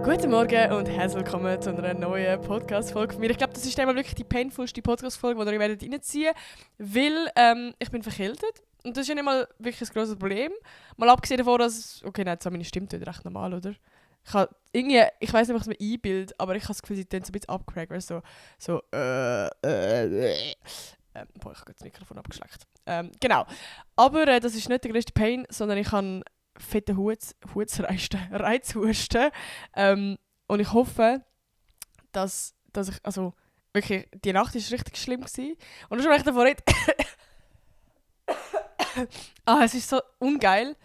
Guten Morgen und herzlich willkommen zu einer neuen Podcast-Folge von mir. Ich glaube, das ist einmal wirklich die painfulste Podcast-Folge, die ihr reinziehen werdet, weil ich bin verkältet. Und das ist ja nicht mal wirklich ein grosses Problem. Mal abgesehen davon, dass... Okay, nein, meine Stimme tut recht normal, oder? Ich weiss nicht, ob ich es mir einbilde, aber ich habe das Gefühl, sie tun so ein bisschen abgecrackt, weil so boah, ich habe das Mikrofon abgeschleckt. Genau. Aber das ist nicht der grösste Pain, sondern ich habe fetten Reizhusten. Und ich hoffe, dass ich, also wirklich, die Nacht war richtig schlimm gewesen. Und schon, wenn ich davon rede, es ist so ungeil.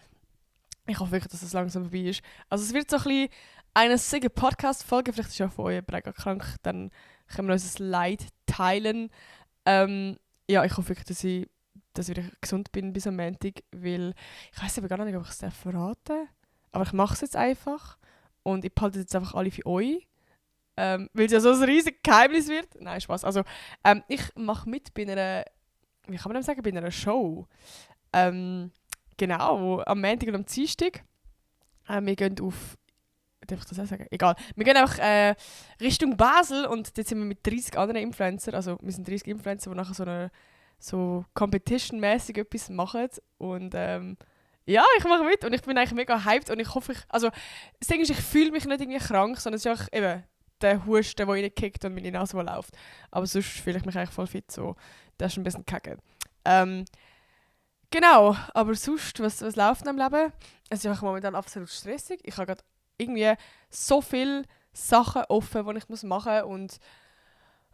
Ich hoffe wirklich, dass es langsam vorbei ist. Also es wird so ein bisschen eine sicke Podcast-Folge, vielleicht ist ja von euch mega krank, dann können wir unser Leid teilen. Ja, ich hoffe wirklich, dass ich wieder gesund bin bis am Montag, weil ich weiß aber gar nicht, ob ich es verraten darf. Aber ich mache es jetzt einfach und ich behalte jetzt einfach alle für euch, weil es ja so ein riesiges Geheimnis wird. Nein, Spaß. Also ich mache mit bei einer, wie kann man das sagen, bei einer Show. Genau, am Montag und am Dienstag. Wir gehen auf, darf ich das auch sagen? Egal. Wir gehen einfach Richtung Basel und dort sind wir mit 30 anderen Influencern, also wir sind 30 Influencer, die nachher so Competition-mäßig etwas machen. Und ja, ich mache mit und ich bin eigentlich mega hyped und ich hoffe, also das Ding ist, ich fühle mich nicht irgendwie krank, sondern es ist einfach eben der Husten, der reinkickt und meine Nase, die läuft. Aber sonst fühle ich mich eigentlich voll fit, so. Das ist ein bisschen kacke. Genau, aber sonst, was läuft im Leben? Es ist einfach momentan absolut stressig. Ich habe gerade irgendwie so viele Sachen offen, die ich machen muss und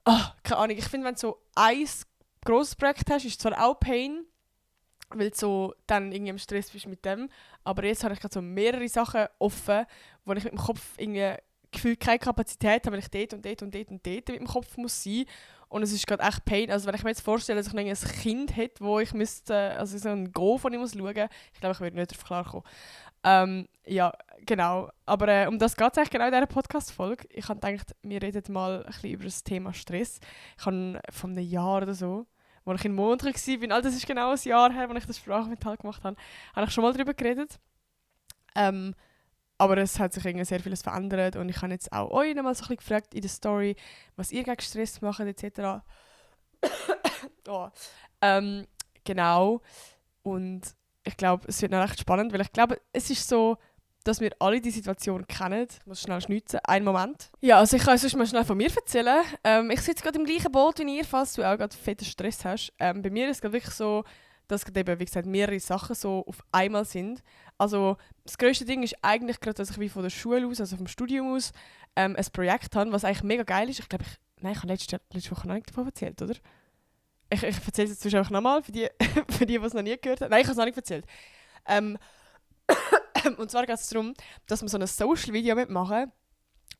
keine Ahnung, ich finde, wenn du so ein grosses Projekt hast, ist es zwar auch Pain, weil du so dann irgendwie im Stress bist mit dem, aber jetzt habe ich gerade so mehrere Sachen offen, wo ich mit dem Kopf irgendwie gefühlt keine Kapazität habe, weil ich dort mit dem Kopf muss sein. Und es ist gerade echt Pain. Also wenn ich mir jetzt vorstelle, dass ich ein Kind hätte, wo ich müsste, also so ein Go von ihm muss schauen, ich glaube, ich würde nicht darauf klarkommen. Ja, genau. Aber um das geht es eigentlich genau in dieser Podcast-Folge. Ich habe gedacht, wir reden mal ein bisschen über das Thema Stress. Ich habe vor einem Jahr oder so, als ich in Montreux war, das ist genau ein Jahr her, als ich das Sprachmetall gemacht habe ich schon mal darüber geredet. Aber es hat sich irgendwie sehr vieles verändert und ich habe jetzt auch euch noch mal so ein bisschen gefragt in der Story, was ihr gegen Stress macht etc. Genau. Und ich glaube, es wird noch recht spannend, weil ich glaube, es ist so, dass wir alle die Situation kennen. Ich muss schnell schnitzen. Einen Moment. Ja, also ich kann sonst mal schnell von mir erzählen. Ich sitze gerade im gleichen Boot wie ihr, falls du auch gerade fetten Stress hast. Bei mir ist es gerade wirklich so, dass gerade eben, wie gesagt, mehrere Sachen so auf einmal sind. Also das grösste Ding ist eigentlich gerade, dass ich wie von der Schule aus, also vom Studium aus, ein Projekt habe, was eigentlich mega geil ist. Ich glaube, ich habe letzte Woche noch nicht davon erzählt, oder? Ich erzähle es jetzt einfach nochmal, für die, die es noch nie gehört haben. Nein, ich habe es noch nicht erzählt. Und zwar geht es darum, dass wir so ein Social-Video mitmachen.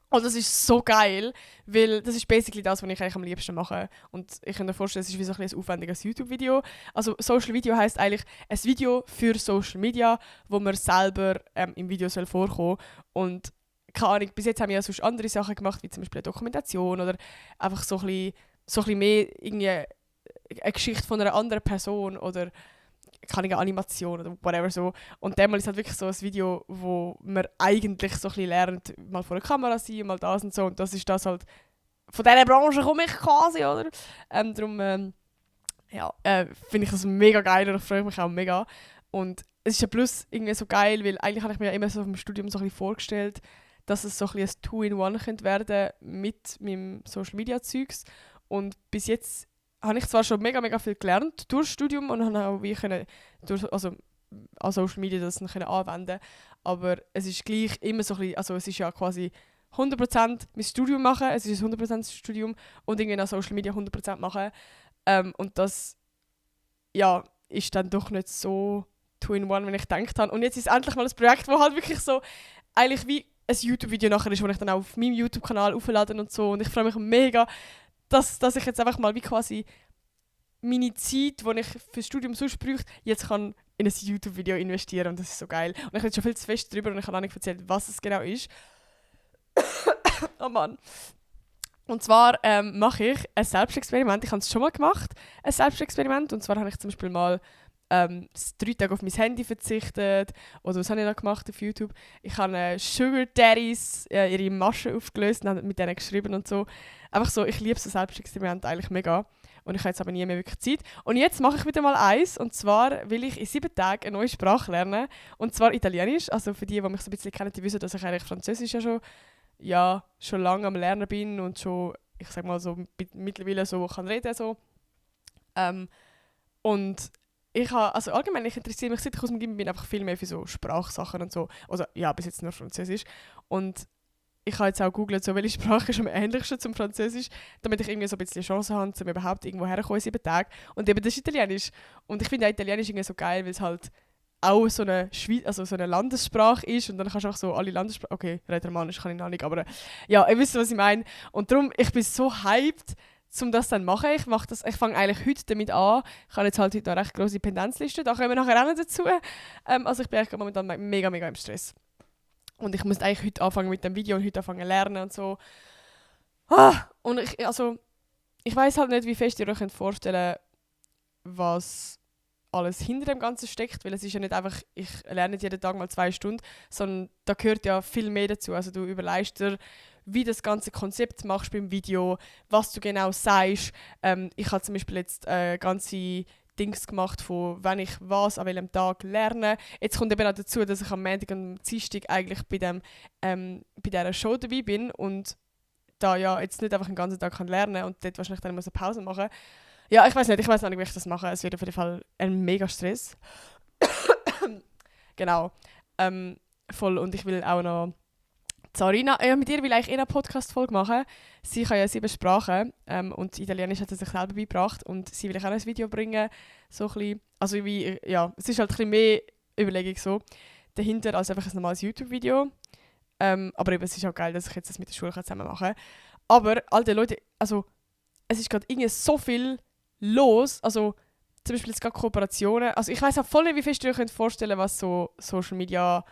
Und das ist so geil, weil das ist basically das, was ich eigentlich am liebsten mache. Und ich kann mir vorstellen, es ist wie so ein aufwendiges YouTube-Video. Also Social Video heisst eigentlich ein Video für Social Media, wo man selber im Video vorkommen soll. Und keine Ahnung, bis jetzt haben wir ja sonst andere Sachen gemacht, wie zum Beispiel eine Dokumentation oder einfach so ein bisschen mehr irgendwie eine Geschichte von einer anderen Person oder keine Animation oder whatever so. Und dann ist halt wirklich so ein Video, wo man eigentlich so ein bisschen lernt, mal vor der Kamera sein, mal das und so. Und das ist das halt, von dieser Branche komme ich quasi, oder? Darum finde ich das mega geil und ich freue mich auch mega. Und es ist ja plus irgendwie so geil, weil eigentlich habe ich mir ja immer so vom Studium so ein bisschen vorgestellt, dass es so ein bisschen ein Two-in-One könnte werden mit meinem Social-Media-Zeugs. Und bis jetzt habe ich zwar schon mega viel gelernt durch das Studium und habe auch wie können, an Social Media das können anwenden, aber es ist gleich immer so ein bisschen, also es ist ja quasi 100% mein Studium machen, es ist ein 100% Studium und irgendwie an Social Media 100% machen und das ja, ist dann doch nicht so two-in-one, wenn ich gedacht habe. Und jetzt ist es endlich mal ein Projekt, das halt wirklich so eigentlich wie ein YouTube-Video nachher ist, das ich dann auch auf meinem YouTube-Kanal auflade und so und ich freue mich mega, dass ich jetzt einfach mal wie quasi meine Zeit, die ich fürs Studium sonst bräuchte, jetzt kann in ein YouTube-Video investieren und das ist so geil. Und ich rede schon viel zu fest drüber und ich habe auch nicht erzählt, was es genau ist. Oh Mann. Und zwar mache ich ein Selbstexperiment. Ich habe es schon mal gemacht, ein Selbstexperiment. Und zwar habe ich zum Beispiel mal das 3 Tage auf mein Handy verzichtet. Oder was habe ich noch gemacht auf YouTube? Ich habe Sugar Daddies ihre Maschen aufgelöst und habe mit denen geschrieben und so. Einfach so, ich liebe so Selbstexperiment eigentlich mega. Und ich habe jetzt aber nie mehr wirklich Zeit. Und jetzt mache ich wieder mal eins. Und zwar will ich in 7 Tagen eine neue Sprache lernen. Und zwar Italienisch. Also für die mich so ein bisschen kennen, die wissen, dass ich eigentlich Französisch schon lange am Lernen bin und schon, ich sag mal so, mittlerweile so kann reden so. Und also allgemein, ich interessiere mich, seit ich aus dem Gymnasium bin, einfach viel mehr für so Sprachsachen und so. Also ja, bis jetzt nur Französisch. Und ich habe jetzt auch gegoogelt, so, welche Sprache ist am ähnlichsten zum Französisch, damit ich irgendwie so ein bisschen Chance habe, um überhaupt irgendwo herzukommen in 7 Tagen. Und eben das ist Italienisch. Und ich finde auch Italienisch irgendwie so geil, weil es halt auch so eine so eine Landessprache ist und dann kannst du auch so alle Landessprachen, okay, Rätoromanisch kann ich noch nicht, aber ja, ihr wisst, was ich meine. Und darum, ich bin so hyped, um das dann zu machen. Ich fange eigentlich heute damit an. Ich habe jetzt halt heute noch eine recht grosse Pendenzliste, da kommen wir nachher auch noch dazu. Also ich bin eigentlich momentan mega, mega im Stress. Und ich muss eigentlich heute anfangen mit dem Video und heute anfangen zu lernen und so. Und ich weiss halt nicht, wie fest ihr euch vorstellen könnt, was alles hinter dem Ganzen steckt, weil es ist ja nicht einfach, ich lerne nicht jeden Tag mal 2 Stunden, sondern da gehört ja viel mehr dazu. Also du überlegst dir, wie das ganze Konzept machst beim Video, was du genau sagst. Ich habe zum Beispiel jetzt ganze Dings gemacht, von wenn ich was an welchem Tag lerne. Jetzt kommt eben auch dazu, dass ich am Montag und am Dienstag eigentlich bei dieser Show dabei bin und da ja jetzt nicht einfach den ganzen Tag lernen kann und dort wahrscheinlich dann eine Pause machen. Ja, ich weiß nicht, wie ich das mache. Es wird auf jeden Fall ein mega Stress. Genau. Voll. Und ich will auch noch Sarina, mit ihr will ich eine Podcast-Folge machen. Sie kann ja 7 Sprachen und Italienisch hat sie sich selber beigebracht und sie will ich auch ein Video bringen. So ein bisschen, also es ist halt ein bisschen mehr Überlegung so dahinter als einfach ein normales YouTube-Video. Aber eben, es ist auch geil, dass ich jetzt das mit der Schule zusammen machen kann. Aber, alte Leute, also es ist gerade irgendwie so viel los, also zum Beispiel jetzt gerade Kooperationen. Also ich weiss auch voll nicht, wie fest ihr euch vorstellen könnt, was so Social Media,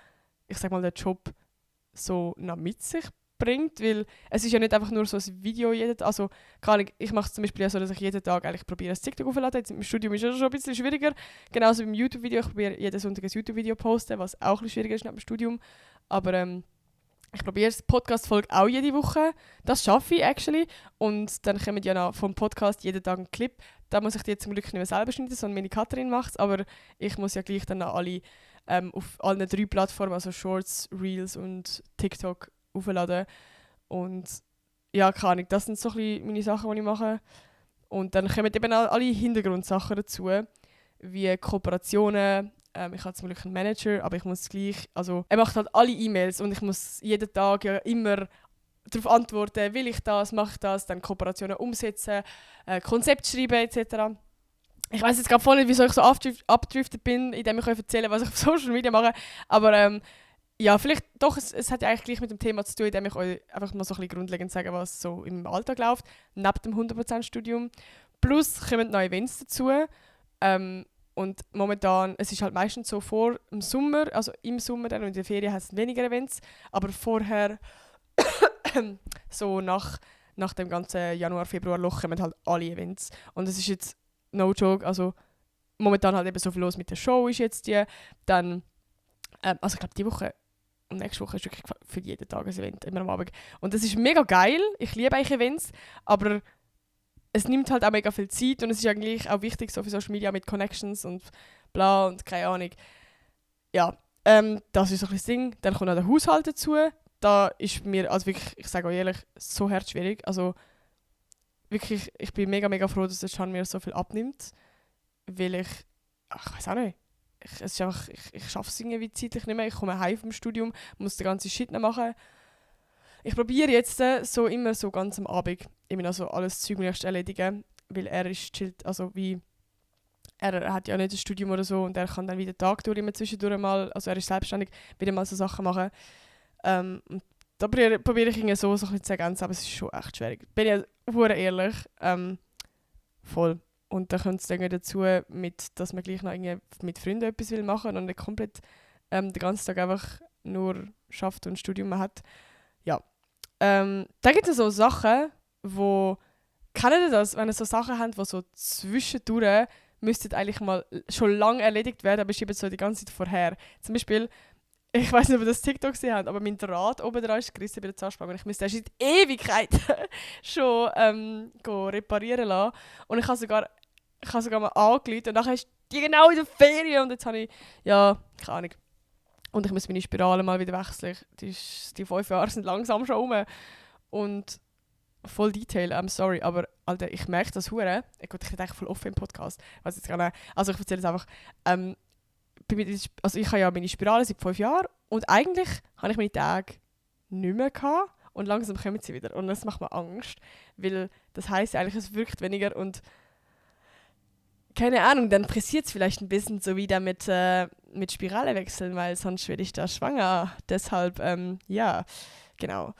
ich sag mal, der Job so noch mit sich bringt, weil es ist ja nicht einfach nur so ein Video jeden Tag, also ich mache es zum Beispiel ja so, dass ich jeden Tag eigentlich probiere, ein TikTok aufzuladen. Jetzt im Studium ist es schon ein bisschen schwieriger, genauso beim YouTube-Video, ich probiere jeden Sonntag ein YouTube-Video posten, was auch ein bisschen schwieriger ist nach dem Studium, aber ich probiere es, Podcast-Folge auch jede Woche, das schaffe ich actually und dann kommen ja noch vom Podcast jeden Tag ein Clip, da muss ich die zum Glück nicht mehr selber schneiden, sondern meine Katrin macht es, aber ich muss ja gleich dann alle auf allen 3 Plattformen, also Shorts, Reels und TikTok, aufladen. Und ja, keine Ahnung, das sind so ein bisschen meine Sachen, die ich mache. Und dann kommen eben auch alle Hintergrundsachen dazu, wie Kooperationen. Ich habe zum Glück einen Manager, aber ich muss gleich, also er macht halt alle E-Mails und ich muss jeden Tag ja immer darauf antworten, will ich das, mache ich das, dann Kooperationen umsetzen, Konzept schreiben etc. Ich weiss jetzt gerade voll nicht, wieso ich so abgedriftet bin, indem ich euch erzähle, was ich auf Social Media mache. Aber ja, vielleicht doch, es hat ja eigentlich gleich mit dem Thema zu tun, indem ich euch einfach mal so ein bisschen grundlegend sage, was so im Alltag läuft, neben dem 100%-Studium. Plus kommen noch Events dazu. Und momentan, es ist halt meistens so vor dem Sommer, also im Sommer dann und in der Ferien hat es weniger Events, aber vorher, so nach dem ganzen Januar, Februar Loch kommen halt alle Events. Und es ist jetzt no joke, also momentan halt eben so viel los mit der Show ist jetzt die, dann, also ich glaube die Woche und nächste Woche ist wirklich für jeden Tag ein Event, immer am Abend. Und das ist mega geil, ich liebe eigentlich Events, aber es nimmt halt auch mega viel Zeit und es ist eigentlich auch wichtig so für Social Media mit Connections und bla und keine Ahnung. Ja, das ist so ein bisschen das Ding. Dann kommt noch der Haushalt dazu. Da ist mir, also wirklich, ich sage euch ehrlich, so herzschwierig. Also wirklich, ich bin mega, mega froh, dass der Can mir so viel abnimmt. Weil ich weiß auch nicht. Ich schaffe es irgendwie zeitlich nicht mehr. Ich komme heim vom Studium, muss den ganzen Shit noch machen. Ich probiere jetzt so immer so ganz am Abend immer noch so alles Zeug möglichst erledigen, weil er ist chillt, also wie er hat ja nicht ein Studium oder so und er kann dann wieder Tag durch immer zwischendurch mal, also er ist selbstständig, wieder mal so Sachen machen. Und da probiere ich irgendwie so ein bisschen zu ergänzen, aber es ist schon echt schwierig. Bin ja hure ehrlich, voll. Und dann kommt es dann dazu, dass man gleich noch irgendwie mit Freunden etwas machen will und nicht komplett den ganzen Tag einfach nur schafft und ein Studium hat. Ja. Da gibt es so Sachen, kennt ihr das, wenn ihr so Sachen habt, die so zwischendurch müssten eigentlich mal schon lange erledigt werden, aber schieben so die ganze Zeit vorher. Zum Beispiel, ich weiß nicht, ob ihr das TikTok gesehen habt, aber mein Draht oben dran ist gerissen bei der Zahnspange und ich müsste erst seit Ewigkeiten schon reparieren lassen. Und ich habe sogar mal angerufen und nachher ist die genau in der Ferien und jetzt habe ich, ja, keine Ahnung. Und ich muss meine Spirale mal wieder wechseln. Die 5 Jahre sind langsam schon rum. Und voll Detail, I'm sorry, aber Alter, ich merke das hure. Gut, ich rede eigentlich voll offen im Podcast. Also ich erzähle es einfach. Also ich habe ja meine Spirale seit 5 Jahren und eigentlich habe ich meine Tage nicht mehr gehabt und langsam kommen sie wieder. Und das macht mir Angst, weil das heisst eigentlich, es wirkt weniger und keine Ahnung, dann pressiert es vielleicht ein bisschen so wieder mit Spirale wechseln, weil sonst werde ich da schwanger. Deshalb, ja, genau.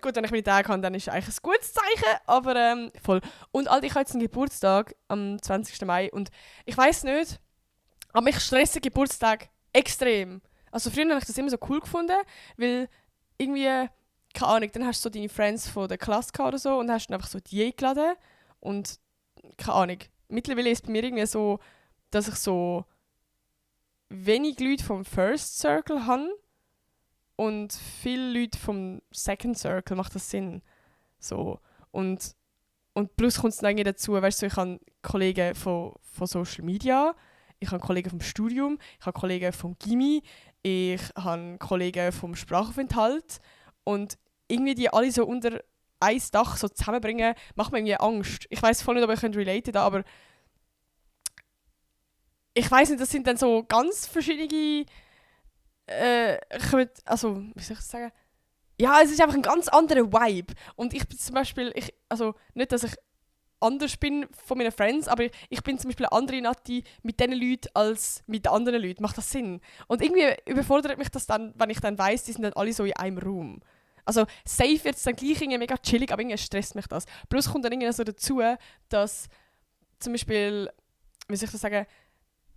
Gut, wenn ich meine Tage habe, dann ist es eigentlich ein gutes Zeichen, aber voll. Und Alter, ich habe jetzt einen Geburtstag am 20. Mai und ich weiß nicht, aber mich stressen Geburtstag extrem. Also früher habe ich das immer so cool gefunden, weil irgendwie, keine Ahnung, dann hast du so deine Friends von der Klasse oder so und hast dann einfach so die eingeladen und keine Ahnung. Mittlerweile ist es bei mir irgendwie so, dass ich so wenig Leute vom First Circle habe und viele Leute vom Second Circle, macht das Sinn. So. Und plus kommt es dann irgendwie dazu, weißt du, ich habe Kollegen von Social Media, ich habe Kollegen vom Studium, ich habe Kollegen vom Gymi, ich habe Kollegen vom Sprachaufenthalt und irgendwie die alle so unter ein Dach so zusammenbringen, macht mir irgendwie Angst. Ich weiß voll nicht, ob ich relaten da, aber ich weiß nicht, das sind dann so ganz verschiedene also, wie soll ich das sagen? Ja, es ist einfach ein ganz anderer Vibe. Und ich bin zum Beispiel, also nicht, dass ich anders bin von meinen Friends, aber ich bin zum Beispiel eine andere Nati mit diesen Leuten als mit den anderen Leuten. Macht das Sinn? Und irgendwie überfordert mich das dann, wenn ich dann weiss, die sind dann alle so in einem Raum. Also safe wird es dann gleich irgendwie mega chillig, aber irgendwie stresst mich das. Plus kommt dann irgendwie so dazu, dass zum Beispiel, wie soll ich das sagen,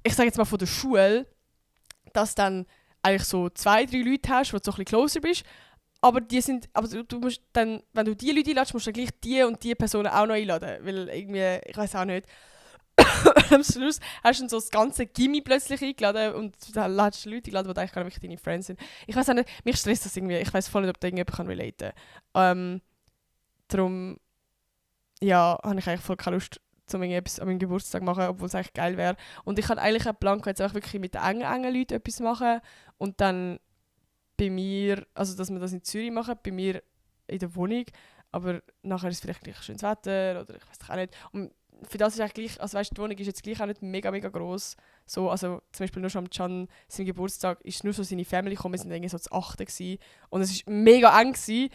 ich sage jetzt mal von der Schule, dass dann eigentlich so 2, 3 Leute hast, wo du so ein bisschen closer bist, aber du musst dann, wenn du die Leute einladest, musst du dann gleich die und die Personen auch noch einladen, weil irgendwie, ich weiß auch nicht, am Schluss hast du dann so das ganze Gymi plötzlich eingeladen und dann lädst du Leute eingeladen, die eigentlich gar nicht deine Friends sind. Ich weiß auch nicht, mich stresst das irgendwie, ich weiß voll nicht, ob da irgendjemand relaten kann. Darum, ja, habe ich eigentlich voll keine Lust, um etwas an meinem Geburtstag zu machen, obwohl es eigentlich geil wäre. Und ich habe eigentlich einen Plan, jetzt auch wirklich mit den engen Leuten etwas machen und dann bei mir, also dass wir das in Zürich machen, bei mir in der Wohnung, aber nachher ist es vielleicht gleich schönes Wetter oder ich weiß auch nicht. Und für das ist eigentlich gleich, also weißt, die Wohnung ist jetzt gleich auch nicht mega, mega gross. So, also zum Beispiel nur schon am Can, seinem Geburtstag, ist nur so seine Family gekommen, wir sind irgendwie so zu 8 gewesen. Und es war mega eng gewesen,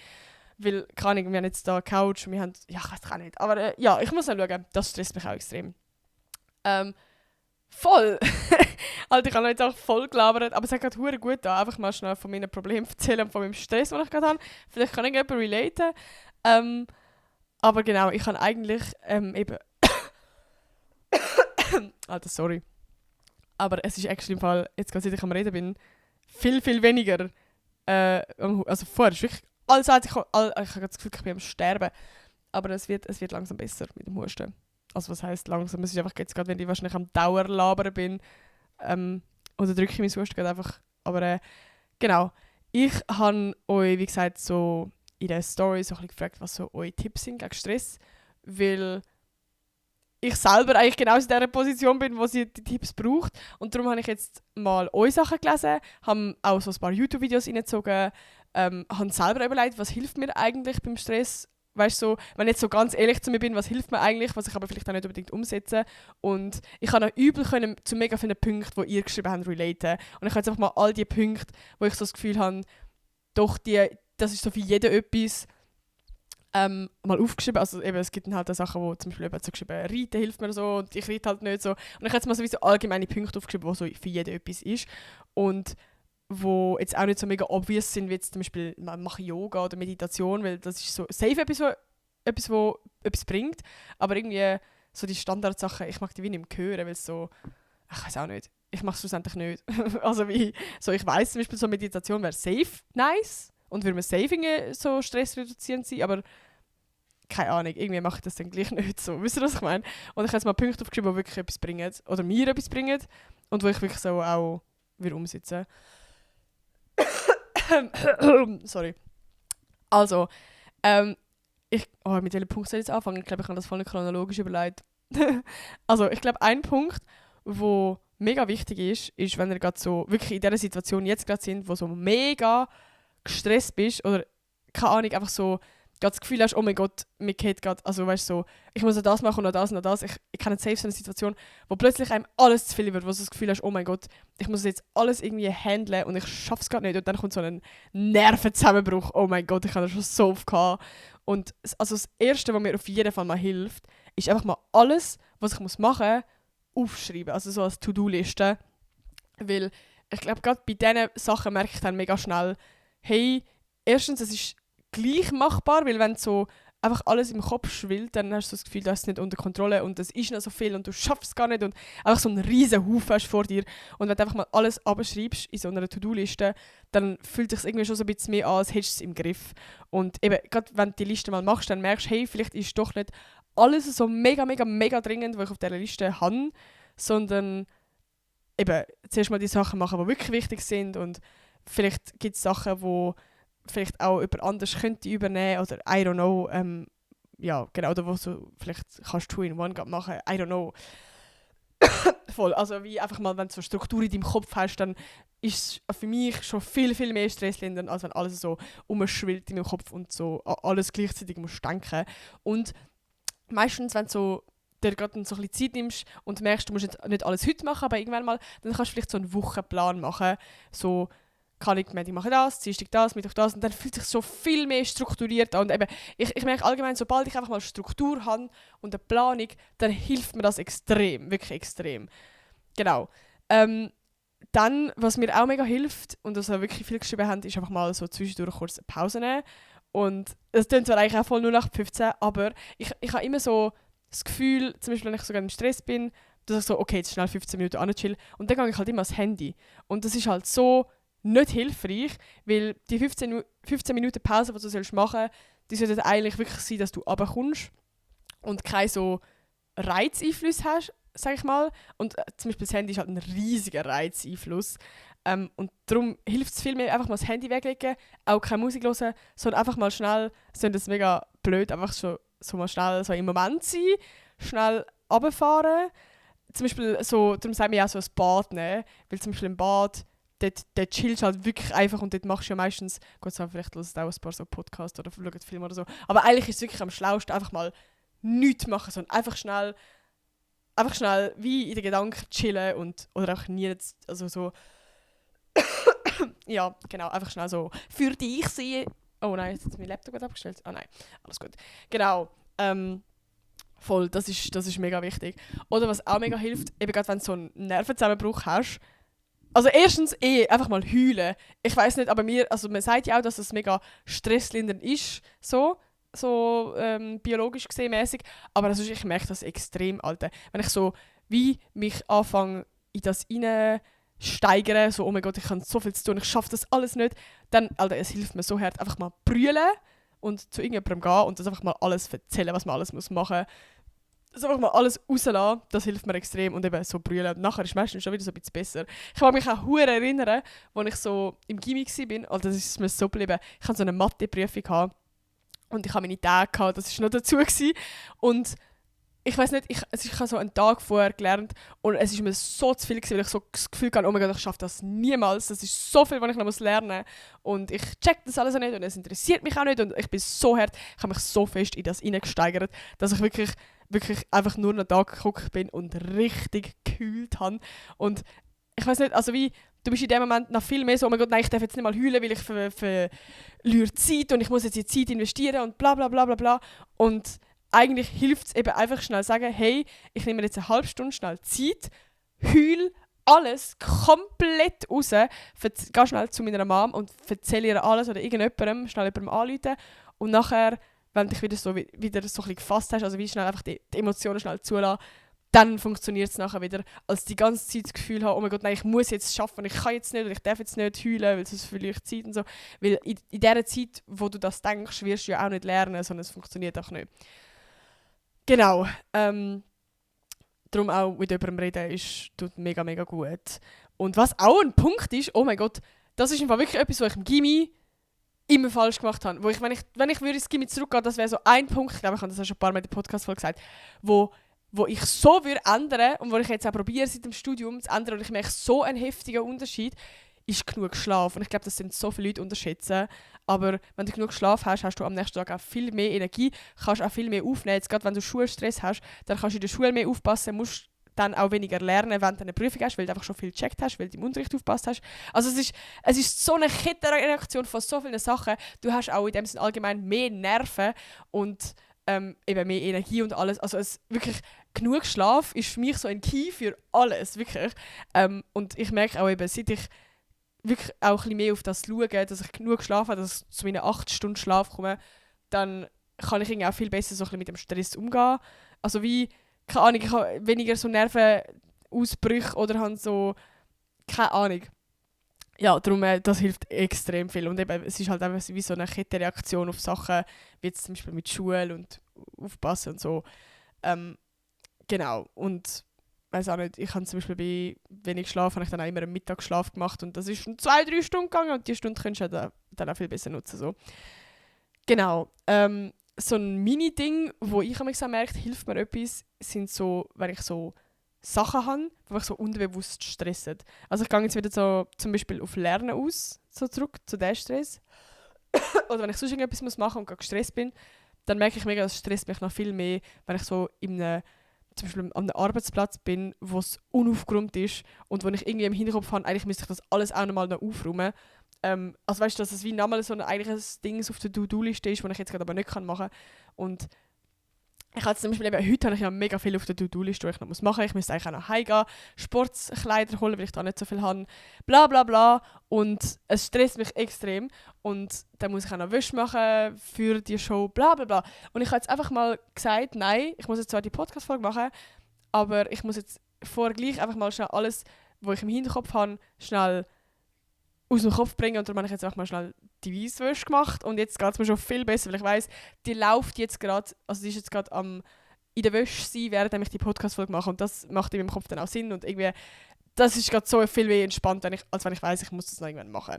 weil, keine Ahnung, wir haben jetzt da eine Couch und wir haben, ja, ich weiß auch nicht. Aber ja, ich muss mal schauen, das stresst mich auch extrem. Voll! Alter, ich habe jetzt auch voll gelabert, aber es hat gerade verdammt gut da. Einfach mal schnell von meinen Problemen erzählen und von meinem Stress, den ich gerade habe. Vielleicht kann ich jemand relaten. Aber genau, ich habe eigentlich eben... Alter, sorry. Aber es ist actually im Fall, jetzt gerade seit ich am Reden bin, viel, viel weniger. Also vorher ist wirklich... ich habe das Gefühl, ich bin am Sterben. Aber es wird langsam besser mit dem Husten. Also was heisst langsam? Es ist einfach jetzt gerade, wenn ich wahrscheinlich am Dauerlabern bin, oder drücke ich mein Husten gerade einfach. Aber genau. Ich habe euch, wie gesagt, so in der Story so ein bisschen gefragt, was so eure Tipps sind gegen Stress. Weil ich selber eigentlich genau in dieser Position bin, wo sie die Tipps braucht. Und darum habe ich jetzt mal eure Sachen gelesen, habe auch so ein paar YouTube-Videos reingezogen, habe selber überlegt, was hilft mir eigentlich beim Stress. Weißt du, so, wenn ich jetzt so ganz ehrlich zu mir bin, was hilft mir eigentlich, was ich aber vielleicht auch nicht unbedingt umsetze. Und ich kann auch übel können zu mega vielen Punkten, die ihr geschrieben habt, relaten. Und ich habe jetzt einfach mal all die Punkte, wo ich so das Gefühl habe, doch, das ist so für jeden etwas, mal aufgeschrieben. Also eben, es gibt dann halt auch Sachen, wo zum Beispiel so geschrieben, Reiten hilft mir so und ich reite halt nicht so. Und ich habe jetzt mal sowieso allgemeine Punkte aufgeschrieben, wo so für jeden etwas ist. Und wo jetzt auch nicht so mega obvious sind, wie jetzt zum Beispiel man mache Yoga oder Meditation, weil das ist so safe etwas, wo etwas bringt, aber irgendwie so die Standardsachen, ich mag die wie nicht mehr hören, weil es so, ich weiß auch nicht, ich mache es schlussendlich nicht. Also wie, so ich weiss zum Beispiel, so Meditation wäre safe nice und würde mir safe so stressreduzierend sein, aber keine Ahnung, irgendwie mache ich das dann gleich nicht so. Wisst ihr, was ich meine? Und ich habe jetzt mal Punkte aufgeschrieben, die wirklich etwas bringen oder mir etwas bringen und wo ich wirklich so auch wieder umsetzen. Sorry. Also, mit welchem Punkt soll ich jetzt anfangen? Ich glaube, ich habe das voll nicht chronologisch überlegt. Also, ich glaube, ein Punkt, wo mega wichtig ist, wenn ihr gerade so wirklich in dieser Situation jetzt gerade sind, wo so mega gestresst bist oder keine Ahnung, einfach so das Gefühl hast, oh mein Gott, mir geht gerade, also weißt du, so, ich muss noch das machen und noch das und noch das. Ich kenne safe so eine Situation, wo plötzlich einem alles zu viel wird, wo du das Gefühl hast, oh mein Gott, ich muss jetzt alles irgendwie handeln und ich schaff's gerade nicht und dann kommt so ein Nervenzusammenbruch, oh mein Gott, ich habe das schon so oft gehabt. Und also das Erste, was mir auf jeden Fall mal hilft, ist einfach mal alles, was ich machen muss, aufschreiben, also so als To-Do-Liste, weil ich glaube, gerade bei diesen Sachen merke ich dann mega schnell, hey, erstens, es ist gleich machbar, weil wenn so einfach alles im Kopf schwillt, dann hast du das Gefühl, du hast es nicht unter Kontrolle und es ist noch so viel und du schaffst es gar nicht und einfach so einen riesen Haufen hast vor dir und wenn du einfach mal alles abschreibst in so einer To-Do-Liste, dann fühlt es sich irgendwie schon so ein bisschen mehr an, als hättest du es im Griff. Und eben, gerade wenn du die Liste mal machst, dann merkst du, hey, vielleicht ist doch nicht alles so mega, mega, mega dringend, was ich auf dieser Liste habe, sondern eben zuerst mal die Sachen machen, die wirklich wichtig sind und vielleicht gibt es Sachen, die vielleicht auch jemand anders könnte übernehmen oder I don't know, ja, genau, oder was du vielleicht kannst two in one machen, I don't know. Voll, also wie einfach mal, wenn du so Struktur in deinem Kopf hast, dann ist es für mich schon viel, viel mehr stresslindernd, als wenn alles so umschwillt in meinem Kopf und so alles gleichzeitig musst denken. Und meistens, wenn du so dir gerade so ein bisschen Zeit nimmst und merkst, du musst nicht alles heute machen, aber irgendwann mal, dann kannst du vielleicht so einen Wochenplan machen, so kann ich mache das, Dienstag das, Mittwoch das und dann fühlt es sich so viel mehr strukturiert an. Und eben, ich merke allgemein, sobald ich einfach mal Struktur habe und eine Planung, dann hilft mir das extrem, wirklich extrem. Genau. Dann, was mir auch mega hilft und was wir wirklich viel geschrieben haben, ist einfach mal so zwischendurch kurz eine Pause nehmen. Und das klingt zwar eigentlich auch voll 0815, aber ich habe immer so das Gefühl, zum Beispiel wenn ich sogar im Stress bin, dass ich so, okay, jetzt schnell 15 Minuten anchillen und dann gehe ich halt immer ans Handy. Und das ist halt so nicht hilfreich, weil die 15 Minuten Pause, die du machen sollst, die sollten eigentlich wirklich sein, dass du runterkommst und keine so Reizeinflüsse hast, sag ich mal. Und zum Beispiel das Handy ist halt ein riesiger Reizeinfluss. Und darum hilft es viel mehr, einfach mal das Handy weglegen, auch keine Musik hören, sondern einfach mal schnell, das ist mega blöd, einfach so mal schnell so im Moment sein, schnell runterfahren. Zum Beispiel so, darum sagen wir auch so ein Bad nehmen, weil zum Beispiel im Bad dort chillst du halt wirklich einfach und dort machst du ja meistens, Gott sei Dank, vielleicht hörst du auch ein paar so Podcasts oder schaust Filme oder so, aber eigentlich ist es wirklich am schlausten, einfach mal nichts machen, sondern einfach schnell wie in den Gedanken chillen und, oder auch nie jetzt, also so, ja, genau, einfach schnell so für dich sehen. Oh nein, jetzt hat mein Laptop gerade abgestellt. Ah nein, alles gut. Genau, voll, das ist mega wichtig. Oder was auch mega hilft, eben gerade wenn du so einen Nervenzusammenbruch hast, also erstens einfach mal heulen. Ich weiß nicht, aber man sagt ja auch, dass es mega stresslindernd ist, so biologisch gesehen mäßig. Aber also ich merke das extrem, Alter. Wenn ich so wie mich anfange in das steigern, so oh mein Gott, ich habe so viel zu tun, ich schaffe das alles nicht, dann, Alter, es hilft mir so hart, einfach mal brüllen und zu irgendjemandem gehen und das einfach mal alles erzählen, was man alles machen muss. Das einfach mal alles rauslassen, das hilft mir extrem und eben so brüllen. Und nachher ist es meistens schon wieder so ein bisschen besser. Ich kann mich auch sehr erinnern, als ich so im Gymi war, also das ist mir so geblieben, ich hatte so eine Mathe-Prüfung und ich hatte meine Tage gehabt, das war noch dazu gewesen. Und ich weiß nicht, ich habe so einen Tag vorher gelernt und es ist mir so zu viel gewesen, weil ich so das Gefühl hatte, oh mein Gott, ich schaffe das niemals, das ist so viel, was ich noch lernen muss. Und ich check das alles auch nicht und es interessiert mich auch nicht und ich bin so hart, ich habe mich so fest in das hineingesteigert, dass ich wirklich einfach nur noch da geguckt bin und richtig gekühlt habe. Und ich weiß nicht, also wie, du bist in dem Moment noch viel mehr so, oh mein Gott, nein, ich darf jetzt nicht mal heulen, weil ich verliere Zeit und ich muss jetzt die Zeit investieren und bla bla bla bla bla. Und eigentlich hilft es eben einfach schnell sagen, hey, ich nehme mir jetzt eine halbe Stunde schnell Zeit, heul alles komplett raus, geh schnell zu meiner Mom und erzähle ihr alles oder irgendjemandem, schnell jemandem anrufen und nachher, wenn du dich wieder so ein bisschen gefasst hast, also wie schnell einfach die Emotionen schnell zulassen, dann funktioniert es nachher wieder, als die ganze Zeit das Gefühl haben, oh mein Gott, nein, ich muss jetzt schaffen, ich kann jetzt nicht oder ich darf jetzt nicht heulen, weil sonst verliere ich Zeit und so. Weil in dieser Zeit, wo du das denkst, wirst du ja auch nicht lernen, sondern es funktioniert auch nicht. Genau. Darum auch mit jemandem reden tut mega, mega gut. Und was auch ein Punkt ist, oh mein Gott, das ist einfach wirklich etwas, was ich im Gymi immer falsch gemacht habe. Wo ich, wenn ich würde ins Gymi zurückgehen, das wäre so ein Punkt, ich glaube, ich habe das auch schon ein paar Mal in der Podcast-Folge gesagt, wo ich so würde ändern und wo ich jetzt auch probiere, seit dem Studium zu ändern und ich merke so einen heftigen Unterschied, ist genug Schlaf. Und ich glaube, das sind so viele Leute unterschätzen. Aber wenn du genug Schlaf hast, hast du am nächsten Tag auch viel mehr Energie, kannst auch viel mehr aufnehmen. Jetzt gerade wenn du Schulstress hast, dann kannst du in der Schule mehr aufpassen, musst dann auch weniger lernen, wenn du eine Prüfung hast, weil du einfach schon viel gecheckt hast, weil du im Unterricht aufgepasst hast. Also es ist so eine Kettenreaktion von so vielen Sachen. Du hast auch in dem Sinne allgemein mehr Nerven und eben mehr Energie und alles. Also wirklich genug Schlaf ist für mich so ein Key für alles, wirklich. Und ich merke auch eben, seit ich wirklich auch ein bisschen mehr auf das schaue, dass ich genug Schlaf habe, dass ich zu meinen 8 Stunden Schlaf komme, dann kann ich irgendwie auch viel besser so ein bisschen mit dem Stress umgehen. Also wie, keine Ahnung, ich habe weniger so Nervenausbrüche oder habe so, keine Ahnung. Ja, darum, das hilft extrem viel. Und eben, es ist halt einfach wie so eine Kettenreaktion auf Sachen, wie jetzt zum Beispiel mit Schule und Aufpassen und so. Genau, und weiß auch nicht, ich habe zum Beispiel bei wenig Schlaf, habe ich dann auch immer einen Mittagsschlaf gemacht und das ist schon 2-3 Stunden gegangen und die Stunde kannst du dann auch viel besser nutzen. So. Genau, so ein Mini-Ding, wo ich mich so merke, hilft mir etwas, sind so, wenn ich so Sachen habe, die mich so unbewusst stressen. Also ich gehe jetzt wieder so zum Beispiel auf Lernen aus, so zurück zu diesem Stress. Oder wenn ich sonst irgendetwas machen muss und gestresst bin, dann merke ich mega, das stresst mich noch viel mehr, wenn ich so zum Beispiel an einem Arbeitsplatz bin, wo es unaufgeräumt ist und wo ich irgendwie im Hinterkopf habe, eigentlich müsste ich das alles auch nochmal noch aufräumen. Also weißt du, dass es wie nochmal so eigentlich ein Ding auf der To-Do-Liste ist, das ich jetzt gerade aber nicht machen kann. Und ich habe zum Beispiel eben, heute habe ich ja mega viel auf der To-Do-Liste, die ich noch machen muss. Ich müsste eigentlich auch noch heimgehen, Sportkleider holen, weil ich da nicht so viel habe, bla bla bla. Und es stresst mich extrem. Und dann muss ich auch noch Wäsche machen für die Show, bla bla bla. Und ich habe jetzt einfach mal gesagt, nein, ich muss jetzt zwar die Podcast-Folge machen, aber ich muss jetzt vorher gleich einfach mal schnell alles, was ich im Hinterkopf habe, schnell aus dem Kopf bringen. Und darum habe ich jetzt einfach mal schnell die Weisswäsche gemacht und jetzt geht es mir schon viel besser, weil ich weiss, die läuft jetzt gerade, also die ist jetzt gerade in der Wäsche sein, während ich die Podcast-Folge mache und das macht in meinem Kopf dann auch Sinn und irgendwie, das ist gerade so viel mehr entspannt, als wenn ich weiss, ich muss das noch irgendwann machen.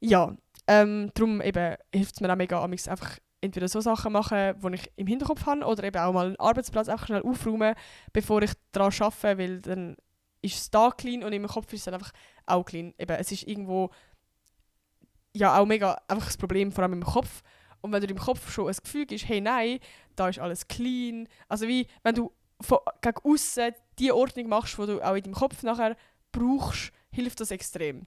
Ja, darum eben hilft es mir auch mega, einfach entweder so Sachen machen, die ich im Hinterkopf habe oder eben auch mal einen Arbeitsplatz einfach schnell aufräumen, bevor ich daran arbeite, weil dann ist es da clean und in meinem Kopf ist es dann einfach auch clean. Eben, es ist irgendwo ja auch mega einfach das Problem, vor allem im Kopf. Und wenn du im Kopf schon ein Gefühl hast, hey nein, da ist alles clean. Also wie, wenn du gegen aussen die Ordnung machst, die du auch in deinem Kopf nachher brauchst, hilft das extrem.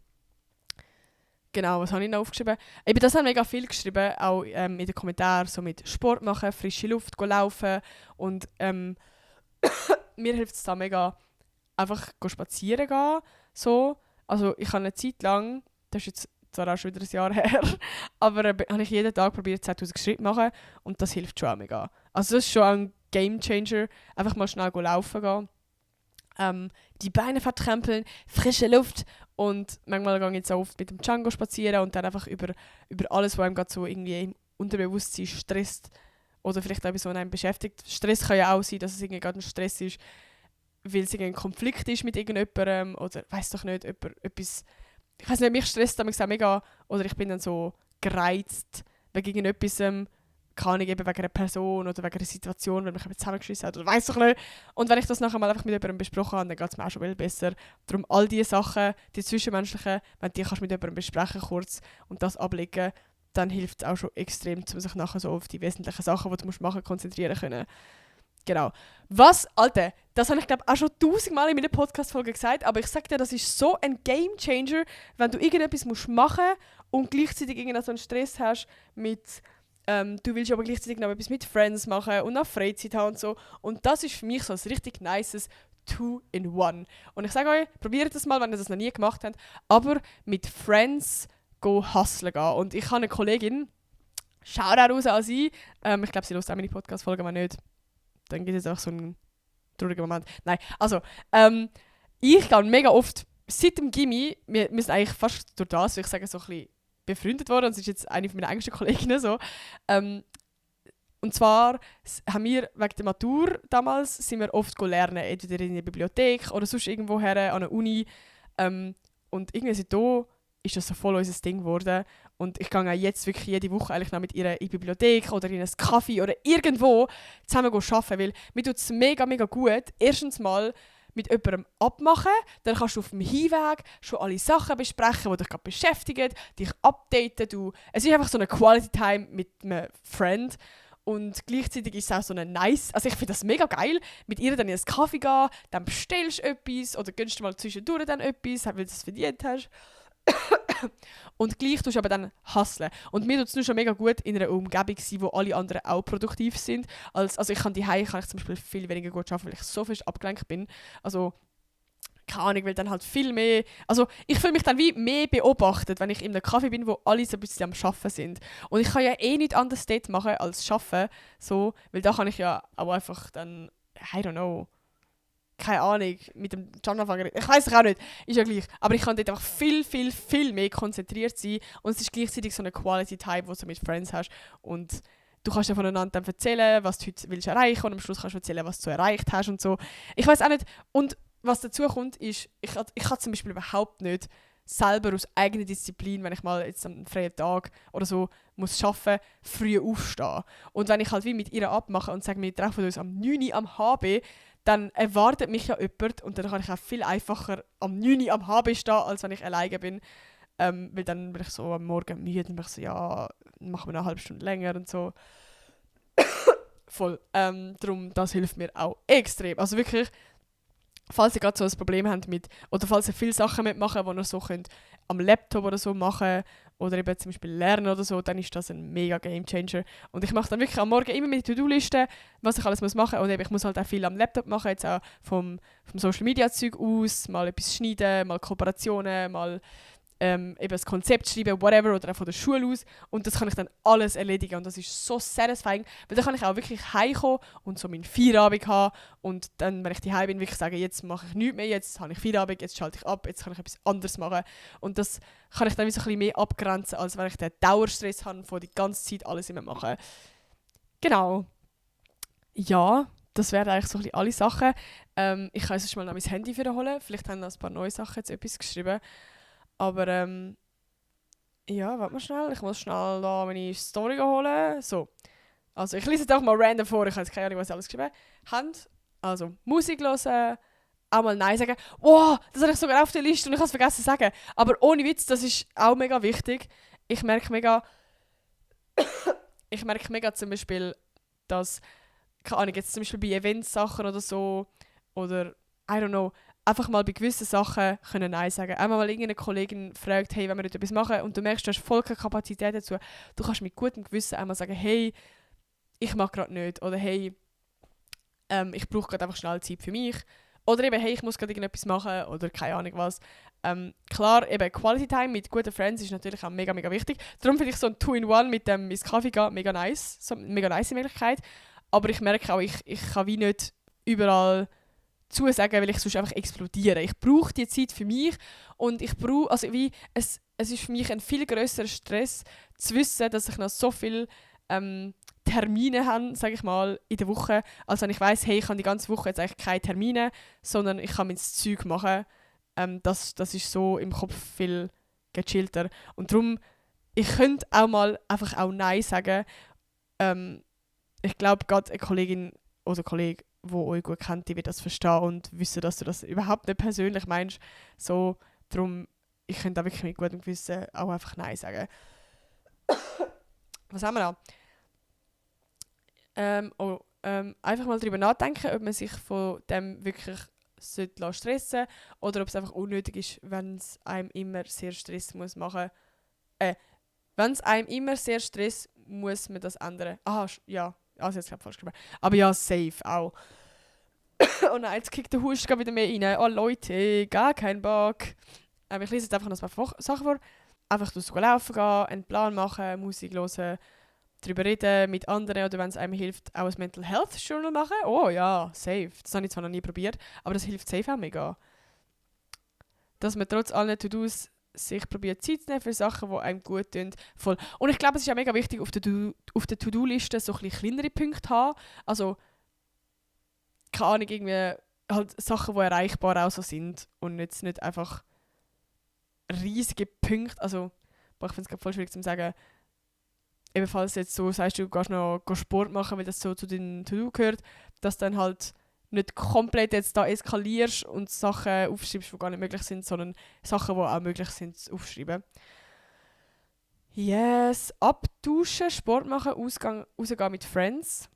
Genau, was habe ich noch aufgeschrieben? Eben, das haben mega viel geschrieben, auch in den Kommentaren, so mit Sport machen, frische Luft, laufen. Und mir hilft es da mega, einfach spazieren gehen. So. Also ich habe eine Zeit lang, das ist jetzt zwar auch schon wieder ein Jahr her, aber habe ich jeden Tag probiert 10'000 Schritte zu machen und das hilft schon auch mega. Also das ist schon ein Game Changer, einfach mal schnell laufen gehen. Die Beine vertrempeln, frische Luft und manchmal gehe ich jetzt auch oft mit dem Django spazieren und dann einfach über alles, was einem gerade so irgendwie im Unterbewusstsein stresst oder vielleicht auch etwas, was einem beschäftigt. Stress kann ja auch sein, dass es irgendwie gerade ein Stress ist, weil es ein Konflikt ist mit irgendjemandem oder weiss doch nicht, etwas, ich weiss nicht, mich stresst damals auch mega oder ich bin dann so gereizt wegen irgendetwas, keine Ahnung, eben wegen einer Person oder wegen einer Situation, wenn mich jemand zusammengeschissen hat oder weiss doch nicht. Und wenn ich das nachher mal einfach mit jemandem besprochen habe, dann geht es mir auch schon viel besser. Darum all diese Sachen, die zwischenmenschlichen, wenn die kannst du mit jemandem besprechen kurz und das ablegen, dann hilft es auch schon extrem, um sich nachher so auf die wesentlichen Sachen, die du machen musst, konzentrieren können. Genau. Was, Alter, das habe ich glaube auch schon 1000-mal in meiner Podcast-Folge gesagt, aber ich sage dir, das ist so ein Game-Changer, wenn du irgendetwas machen musst und gleichzeitig so einen Stress hast mit, du willst aber gleichzeitig noch etwas mit Friends machen und noch Freizeit haben und so. Und das ist für mich so ein richtig nices 2-in-1. Und ich sage euch, probiert das mal, wenn ihr das noch nie gemacht habt, aber mit Friends hustlen gehen. Und ich habe eine Kollegin, Shoutout raus an sie, ich glaube, sie hört auch meine Podcast-Folge, wenn nicht, dann gibt es auch so einen trauriger Moment. Nein, also, ich gehe mega oft, seit dem Gymi, wir sind eigentlich fast durch das, würde ich sagen, so ein bisschen befreundet worden. Das ist jetzt eine meiner engsten Kolleginnen so. Und zwar haben wir wegen der Matur damals sind wir oft lernen, entweder in der Bibliothek oder sonst irgendwo her, an der Uni. Und irgendwie seitdem ist das so voll unser Ding geworden. Und ich gehe auch jetzt wirklich jede Woche eigentlich noch mit ihr in die Bibliothek oder in einen Kaffee oder irgendwo zusammen arbeiten, weil mir tut es mega, mega gut. Erstens mal mit jemandem abmachen, dann kannst du auf dem Hinweg schon alle Sachen besprechen, die dich gerade beschäftigen, dich updaten. Es ist einfach so eine Quality Time mit einem Friend. Und gleichzeitig ist es auch so eine nice, also ich finde das mega geil, mit ihr dann in einen Kaffee gehen, dann bestellst du etwas oder gönnst du mal zwischendurch dann etwas, weil du es verdient hast. Und gleich tust du aber dann hustlen. Und mir tut es nur schon mega gut in einer Umgebung sein, wo alle anderen auch produktiv sind. Also ich kann zum Beispiel viel weniger gut arbeiten, weil ich so fest abgelenkt bin. Also keine Ahnung, weil dann halt viel mehr... Also ich fühle mich dann wie mehr beobachtet, wenn ich in einem Kaffee bin, wo alle so ein bisschen am Arbeiten sind. Und ich kann ja eh nichts anderes dort machen als arbeiten, so, weil da kann ich ja auch einfach dann, I don't know, keine Ahnung, mit dem John anfangen. Ich weiß es auch nicht, ist ja gleich. Aber ich kann dort einfach viel, viel, viel mehr konzentriert sein und es ist gleichzeitig so eine Quality-Time, die du mit Friends hast und du kannst ja voneinander dann erzählen, was du heute willst erreichen und am Schluss kannst du erzählen, was du erreicht hast und so. Ich weiß auch nicht, und was dazu kommt, ist, ich kann zum Beispiel überhaupt nicht selber aus eigener Disziplin, wenn ich mal jetzt am freien Tag oder so muss arbeiten, früh aufstehen. Und wenn ich halt wie mit ihr abmache und sage, wir treffen uns am 9 Uhr am HB, dann erwartet mich ja jemand und dann kann ich auch viel einfacher am 9 Uhr am HB stehen, als wenn ich alleine bin. Weil dann bin ich so am Morgen müde und bin ich so, ja, machen wir eine halbe Stunde länger und so. Voll. Darum, das hilft mir auch extrem. Also wirklich, falls ihr gerade so ein Problem habt mit, oder falls ihr viele Sachen mitmachen, die ihr so könnt am Laptop oder so machen oder eben zum Beispiel lernen oder so, dann ist das ein mega Gamechanger. Und ich mache dann wirklich am Morgen immer mit To-Do-Liste, was ich alles machen muss. Und eben, ich muss halt auch viel am Laptop machen, jetzt auch vom Social-Media-Zeug aus, mal etwas schneiden, mal Kooperationen, mal eben das Konzept schreiben, whatever, oder auch von der Schule aus. Und das kann ich dann alles erledigen und das ist so satisfying, weil dann kann ich auch wirklich heimkommen und so meinen Feierabend haben und dann, wenn ich daheim bin, wirklich sagen, jetzt mache ich nichts mehr, jetzt habe ich Feierabend, jetzt schalte ich ab, jetzt kann ich etwas anderes machen. Und das kann ich dann wie so ein bisschen mehr abgrenzen, als wenn ich den Dauerstress habe, von die ganze Zeit alles immer machen. Genau. Ja, das wären eigentlich so ein bisschen alle Sachen. Ich kann jetzt mal noch mein Handy holen, vielleicht haben noch ein paar neue Sachen jetzt etwas geschrieben. Aber ja, warte mal schnell. Ich muss schnell da meine Story holen. So. Also ich lese jetzt auch mal random vor. Ich habe jetzt keine Ahnung, was ich alles geschrieben habe. Also Musik hören, auch mal Nein sagen. Wow, das habe ich sogar auf der Liste und ich habe es vergessen zu sagen. Aber ohne Witz, das ist auch mega wichtig. Ich merke mega zum Beispiel, dass, keine Ahnung, jetzt zum Beispiel bei Eventsachen oder so, oder, I don't know, einfach mal bei gewissen Sachen können Nein sagen. Einmal mal irgendeine Kollegin fragt, hey, wenn wir etwas machen und du merkst, du hast voll keine Kapazität dazu, du kannst mit gutem Gewissen einmal sagen, hey, ich mag gerade nicht. Oder hey, ich brauche gerade einfach schnell Zeit für mich. Oder eben, hey, ich muss gerade irgendetwas machen oder keine Ahnung was. Klar, eben Quality Time mit guten Friends ist natürlich auch mega, mega wichtig. Darum finde ich so ein Two-in-One mit dem ins Kaffee gehen mega nice. So, mega nice Möglichkeit. Aber ich merke auch, ich kann wie nicht überall zusagen, weil ich sonst einfach explodiere. Ich brauche die Zeit für mich und ich brauche, also wie, es ist für mich ein viel grösserer Stress zu wissen, dass ich noch so viele Termine habe, sage ich mal, in der Woche, als wenn ich weiss, hey, ich habe die ganze Woche jetzt eigentlich keine Termine, sondern ich kann mein Zeug machen. Das ist so im Kopf viel gechillter. Und darum, ich könnte auch mal einfach auch Nein sagen. Ich glaube, gerade eine Kollegin oder Kollege, die euch gut kennt, die wird das verstehen und wissen, dass du das überhaupt nicht persönlich meinst. So, darum, ich könnte auch wirklich mit gutem Gewissen auch einfach Nein sagen. Was haben wir noch? Einfach mal darüber nachdenken, ob man sich von dem wirklich stressen sollte oder ob es einfach unnötig ist, wenn es einem immer sehr Stress muss machen. Wenn es einem immer sehr Stress, muss man das ändern. Aha, ja. Also jetzt habe ich falsch geschrieben. Aber ja, safe auch. Oh nein, jetzt kickt der Husch wieder mehr rein. Oh Leute, gar keinen Bock. Ich lese jetzt einfach noch ein paar Sachen vor. Einfach laufen gehen, einen Plan machen, Musik hören, darüber reden mit anderen oder wenn es einem hilft, auch ein Mental Health Journal machen. Oh ja, safe. Das habe ich zwar noch nie probiert, aber das hilft safe auch mega. Dass man trotz allen To-Dos sich probiert Zeit zu nehmen für Sachen, die einem gut tun. Voll. Und ich glaube, es ist auch mega wichtig, auf der To-Do-Liste so ein bisschen kleinere Punkte zu haben. Also, keine Ahnung, irgendwie halt Sachen, die erreichbar auch so sind und jetzt nicht einfach riesige Punkte. Also, ich finde es gerade voll schwierig zu sagen, ebenfalls jetzt so sagst, du gehst noch Sport machen, weil das so zu deinen To-Do gehört, dass dann halt nicht komplett jetzt da eskalierst und Sachen aufschreibst, die gar nicht möglich sind, sondern Sachen, die auch möglich sind, aufschreiben. Yes, abduschen, Sport machen, rausgehen mit Friends.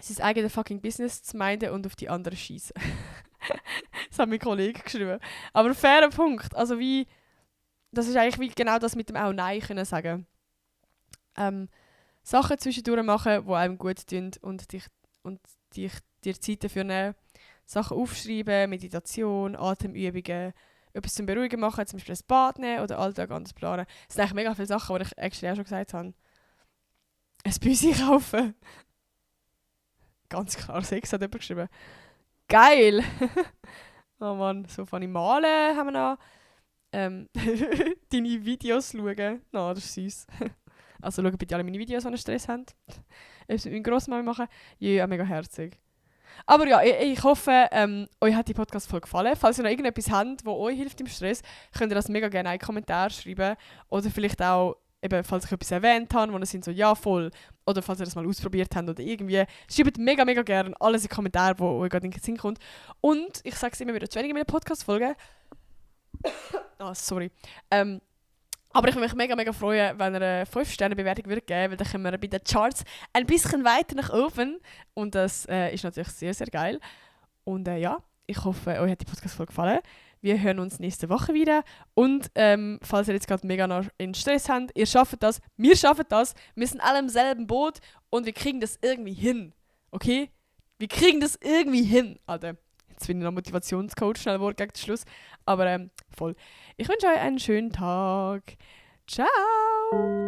Sein eigenes fucking Business zu meiden und auf die anderen schießen. Das hat mein Kollege geschrieben. Aber fairer Punkt. Also das ist eigentlich wie genau das mit dem auch Nein können sagen. Sachen zwischendurch machen, die einem gut tun und dir Zeit dafür nehmen. Sachen aufschreiben, Meditation, Atemübungen, etwas zum Beruhigen machen, zum Beispiel ein Bad nehmen oder Alltag anders planen. Das sind eigentlich mega viele Sachen, die ich actually auch schon gesagt habe. Ein Büsi kaufen. Ganz klar, Sex hat jemand geschrieben. Geil! Oh Mann, so funny malen haben wir noch. Deine Videos schauen. No, das ist süß. Also schaut bitte alle meine Videos, wenn ihr Stress habt. Etwas mit meiner Grossmama machen. Ja, mega herzig. Aber ja, ich hoffe, euch hat die Podcast-Folge gefallen. Falls ihr noch irgendetwas habt, das euch hilft im Stress, könnt ihr das mega gerne in einen Kommentar schreiben. Oder vielleicht auch, eben, falls ich etwas erwähnt habe, wo ihr sind so, ja, voll. Oder falls ihr das mal ausprobiert habt oder irgendwie. Schreibt mega, mega gerne alles in die Kommentare, wo euch gerade in den Sinn kommt. Und ich sage es immer wieder zu wenig in meinen Podcast-Folgen. Sorry. Aber ich würde mich mega, mega freuen, wenn ihr eine 5-Sterne-Bewertung geben würdet, weil dann kommen wir bei den Charts ein bisschen weiter nach oben. Und das ist natürlich sehr, sehr geil. Und ja, ich hoffe, euch hat die Podcast-Folge gefallen. Wir hören uns nächste Woche wieder. Und falls ihr jetzt gerade mega noch in Stress habt, ihr schafft das, wir schaffen das. Wir sind alle im selben Boot und wir kriegen das irgendwie hin. Okay? Wir kriegen das irgendwie hin. Alter, jetzt bin ich noch Motivationscoach, schnell Wort gegen den Schluss. Aber voll. Ich wünsche euch einen schönen Tag. Ciao!